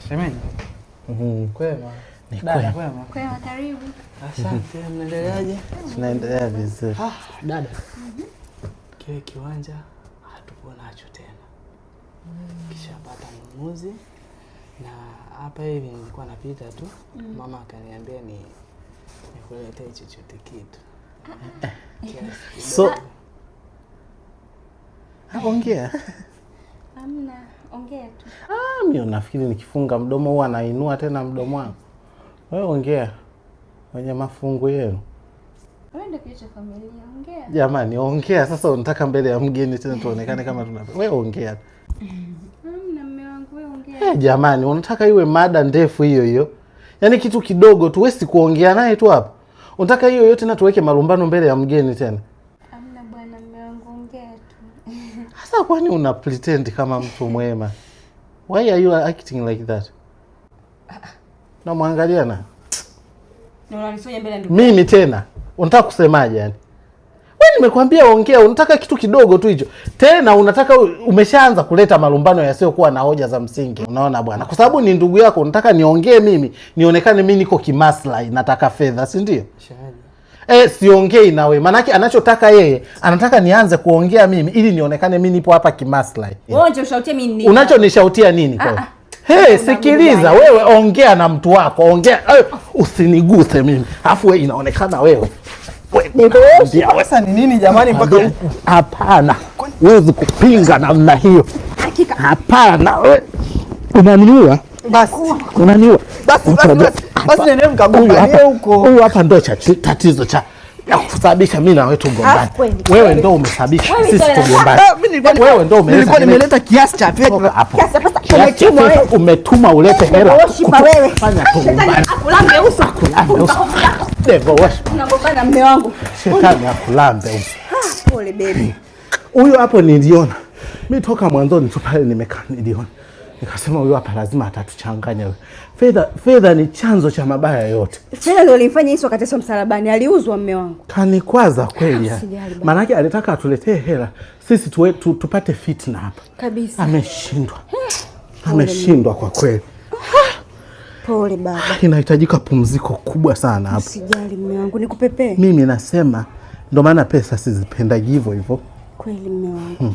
Shemeji. Kwema. Ni Dada kwema. kwema. Kwema, karibu. Asante, mnaendeleaje? Tunaendelea vizuri. Ah, dada. Kile kiwanja hatukuwa nacho tena. Kishapata mnunuzi na hapa hivi nilikuwa napita tu, mama akaniambia ni nikuletee chochote kitu. Kiasi So ongea. Hamna, ongea tu. Ah, mimi nafikiri nikifunga mdomo huwa nainua tena mdomo wangu. Wewe ongea. Wenye mafungu yenu. Wewe ndio kichwa cha familia, ongea. Jamani, ongea sasa. Unataka mbele ya mgeni tena tuonekane kama tuna. Wewe ongea. Hamna, mume wangu, wewe ongea. Jamani, unataka iwe mada ndefu hiyo hiyo? Yaani kitu kidogo tu, wewe si kuongea naye tu hapa. Unataka hiyo yote na tuweke malumbano mbele ya mgeni tena? Hamna bwana, mume wangu, ongea tu. Sasa kwani una pretend kama mtu mwema? Why are you acting like that? Namwangalia na Na unanisonya mbele ya ndugu. mimi tena. Unataka kusemaje yani? Wewe nimekwambia ongea, unataka kitu kidogo tu hicho. Tena unataka umeshaanza kuleta malumbano yasiyokuwa na hoja za msingi. Unaona bwana, kwa sababu ni ndugu yako unataka niongee mimi, nionekane mimi niko kimaslahi, nataka fedha, si ndio? Shemeji. Siongei na wewe. Maanake anachotaka yeye, anataka nianze kuongea mimi ili nionekane mimi nipo hapa kimaslahi. Wewe unachoshauri mimi nini? Unachonishahutia nini kwa? Hey, sikiliza wewe, ongea na mtu wako, ongea. Usiniguse mimi. Alafu wewe inaonekana wewe. Sasa ni nini jamani mpaka huku? Hapana. Huwezi kupinga namna hiyo. Hapana. wewe. Unaniua? Basi. Unaniua? Basi basi basi. Basi nendeni mkagombanie huko. Huyu hapa ndo cha tatizo cha ya kusababisha mimi na wewe tugombane. Wewe ndo umesababisha Wewe sisi swala la- tugombane. Ah, mimi nilikuwa Wewe ndo umeleta nilikuwa nimeleta kiasi cha fedha. Toka hapo. Sasa sasa Kiasi cha umetumwa fedha, wewe. Umetuma ulete hela. Worship wewe. Fanya tugombane. Akulambe uso. Akulambe uso. Devil worship. Unagombana na mume wangu. Shetani akulambe uso. Pole baby. Huyu hapo niliona. Mimi toka mwanzoni tu pale nimekaa niliona. Nikasema huyu hapa lazima atatuchanganya huyu. Fedha ni chanzo cha mabaya yote. Fedha ndio ilimfanya Yesu akateswa msalabani. Aliuzwa mume wangu. Kanikwaza kweli yani. Usijali baba. Maanake alitaka atuletee hela sisi tupate fitna hapa. Kabisa. Ameshindwa. Ameshindwa kwa kweli. Pole baba. Inahitajika pumziko kubwa sana hapa. Usijali mume wangu, nikupepee. Mimi nasema ndo maana pesa sizipendagi hivyo hivyo. Kweli mume wangu.